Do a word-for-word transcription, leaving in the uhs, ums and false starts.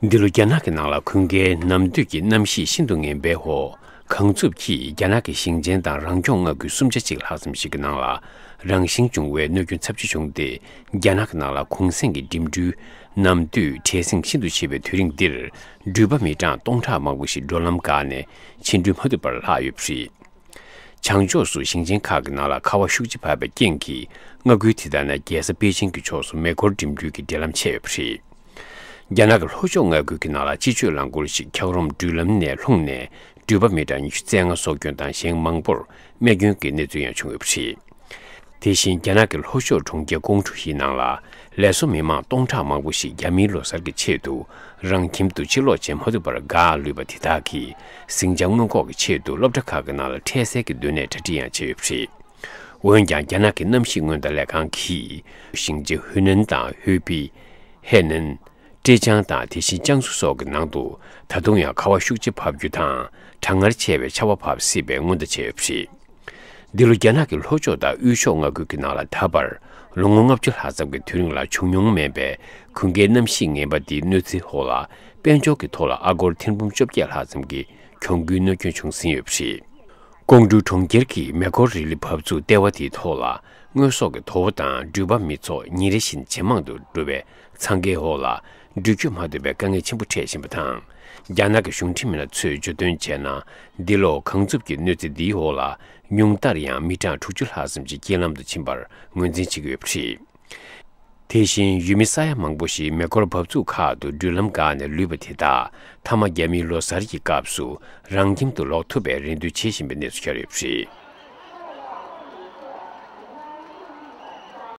འདི་ལོ་རྒྱ་ནག་གི་ནང་ལ་དགུན་ཁའི་ནམ་དུས་ཀྱི་གནམ་གཤིས་ཤིན་ཏུ་ངན་པའི་འོག་གངས་འཚུབ་ཀྱིས་རྒྱ་ནག་གི་ཞིང་ཆེན་དང་རང་སྐྱོང་མངའ་ཁུལ་སུམ་ཆ་གཅིག་ལྷག་ཙམ་ཞིག་གི་ནང་ལ་རང་བཞིན་བྱུང་བའི་གནོད་སྐྱོན་ཚབས་ཆེ་བྱུང་སྟེ། རྒྱ་ནག་གི་ནང་ལ་གུང་གསེང་གི་འགྲིམ་འགྲུལ་ནམ་དུས་བྲེལ་ཟིང་ཤིན་ཏུ་ཆེ་བའི་དུས་རིང་འདིར་འགྲུལ་པ་མི་གྲངས་སྟོང་ཕྲག་མང་པོ་ཞིག་འགྲོ་ལམ་བཀག་ནས་ཕྱིན་འགྲུལ་མ་ཐུབ་པར་ལྷག་ཡོད་པ་རེད། བྱང་ཕྱོགས་སུ་ཞིང་ཆེན་ཁག་གི་ནང་ལ་ཁ་བ་ཤུགས་ཆེ་བབས་པའི་རྐྱེན་གྱིས་མངའ་ཁུལ་དེ་དག་ནས་རྒྱལ་ས་པེ་ཅིང་གི་ཕྱོགས་སུ་མེ་འཁོར་འགྲིམ་འགྲུལ་གྱི་འབྲེལ་ལམ་ཆད་ཡོད་པ་རེད། རྒྱ་ནག་གི་ལྷོ་ཕྱོགས་མངའ་ཁུལ་གྱི་ནང་ལ་སྤྱི་སྤྱོད་རླངས་འཁོར་ཞིག་འཁྱགས་རོམ་འགྲུལ་ལམ་ནས་ལྷུང་ནས་འགྲུལ་པ་མི་གྲངས་ཉི་ཤུ་རྩ་ལྔ་སྲོག་སྐྱོན་དང་གཞན་མང་པོར་རྨས་སྐྱོན་གྱི་གནས་ཚུལ་ཡང་བྱུང་ཡོད་པ་རེད། དེ་བཞིན་རྒྱ་ནག་གི་ལྷོ་ཕྱོགས་གྲོང་ཁྱེར་ཀོང་ཀྲུའུ་ཡི་ནང་ལ་ལས་བཟོ་མི་མང་སྟོང་ཕྲག་མང་པོ་ཞིག་རྒྱ་མིའི་ལོ་གསར་གྱི་ཆེད་དུ་རང་ཁྱིམ་དུ་ཕྱིར་ལོག་བྱེད་མ་ཐུབ་པར་འགག་ལུས་པ་དེ་དག་གིས་ཟིང་ཆ་སྔོན་འགོག་གི་ཆེད་དུ་སློབ་གྲྭ་ཁག་གི་ནང་ལ་འཕྲལ་སེལ་གྱི་སྡོད་གནས་གྲ་སྒྲིག་ཡང་བྱས་ཡོད་པ་རེད། འོན་ཀྱང་རྒྱ་ནག་གི་གནམ་གཤིས་སྔོན་བརྡ་ལས་ཁང་གིས་ཞིང་ཆེན་ཧུའུ་ནན་དང་ཧུའུ་པི། ཧེ་ནན། ཀྲེ་ཅང་དང་དེ་བཞིན་ཅང་སུ་སོགས་ཀྱི་ནང་དུ་ད་དུང་ཡང་ཁ་བ་ཤུགས་ཆེ་བབས་རྒྱུ་དང་གྲང་ངར་ཆེ་བའི་ཆར་པ་བབས་སྲིད་པའི་སྔོན་བརྡ་བྱས་ཡོད་པ་རེད། འདི་ལོ་རྒྱ་ནག་གི་ལྷོ་ཕྱོགས་དང་དབུས་ཕྱོགས་མངའ་ཁུལ་གྱི་ནང་ལ་ད་བར་ལོ་ངོ་ལྔ་བཅུ་ལྷག་ཙམ་གྱི་དུས་རིང་ལ་བྱུང་མྱོང་མེད་པའི་དགུན་ཁའི་གནམ་གཤིས་ངན་པ་འདིའི་གནོད་འཚེ་འོག་ལ་དཔལ་འབྱོར་གྱི་ཐོག་ལ་ཨ་སྒོར་ཐེར་འབུམ་བཅོ་བརྒྱད་ལྷག་ཙམ་གྱི་གྱོང་གུན་གནོད་སྐྱོན་བྱུང་ཟིན་ཡོད་པ་རེད། ཀོང་ཀྲུའུ་གྲོང་ཁྱེར་གྱི་མེ་འཁོར་རི་ལི་བབས་ཚུགས་ལྟེ་བ་དེའི་ཐོག་ལ་དངོས་ཟོག་གི་དོ་པོ་དང་འགྲུལ་པ་མི་ཚོགས་ཉིན་རེ་བཞིན་ཇེ་མང་དུ་འགྲོ་བའི་འཚང་ཁའི་འོག་ལ་འགྲུལ་སྐྱོད་མ་ཐུབ་པའི་དཀའ་ངལ་ཆེན་པོ་འཕྲད་བཞིན་པ་དང་། རྒྱ་ནག་གི་གཞུང་འབྲེལ་མི་སྣ་ཚོས་བརྗོད་དོན་བྱས་ན། འདི་ལོ་གངས་འཚུབ་ཀྱི་གནོད་འཚེ་འདིའི་འོག་ལ་ཉུང་མཐར་ཡང་མི་གྲངས་དྲུག་ཅུ་ལྷག་ཙམ་ཞིག་རྐྱེན་ལམ་དུ་ཕྱིན་པར་ངོས་འཛིན་བྱེད་ཀྱི་ཡོད་པ་རེད། དེ་བཞིན་ཡུལ་མི་ས་ཡ་མང་པོ་ཞིག་མེ་འཁོར་འབབ་ཚུགས་ཁག་ཏུ་འགྲུལ་ལམ་འགག་ནས་ལུས་པ་དེ་དག་མཐའ་མ་རྒྱ་མིའི་ལོ་གསར་གྱི་སྐབས་སུ་རང་ཁྱིམ་དུ་ལོག་ཐུབ་པའི་རེ་འདུན་བྱེད་བཞིན་པའི་གནས་ཚུལ་ཤར་ཡོད་པ་རེད།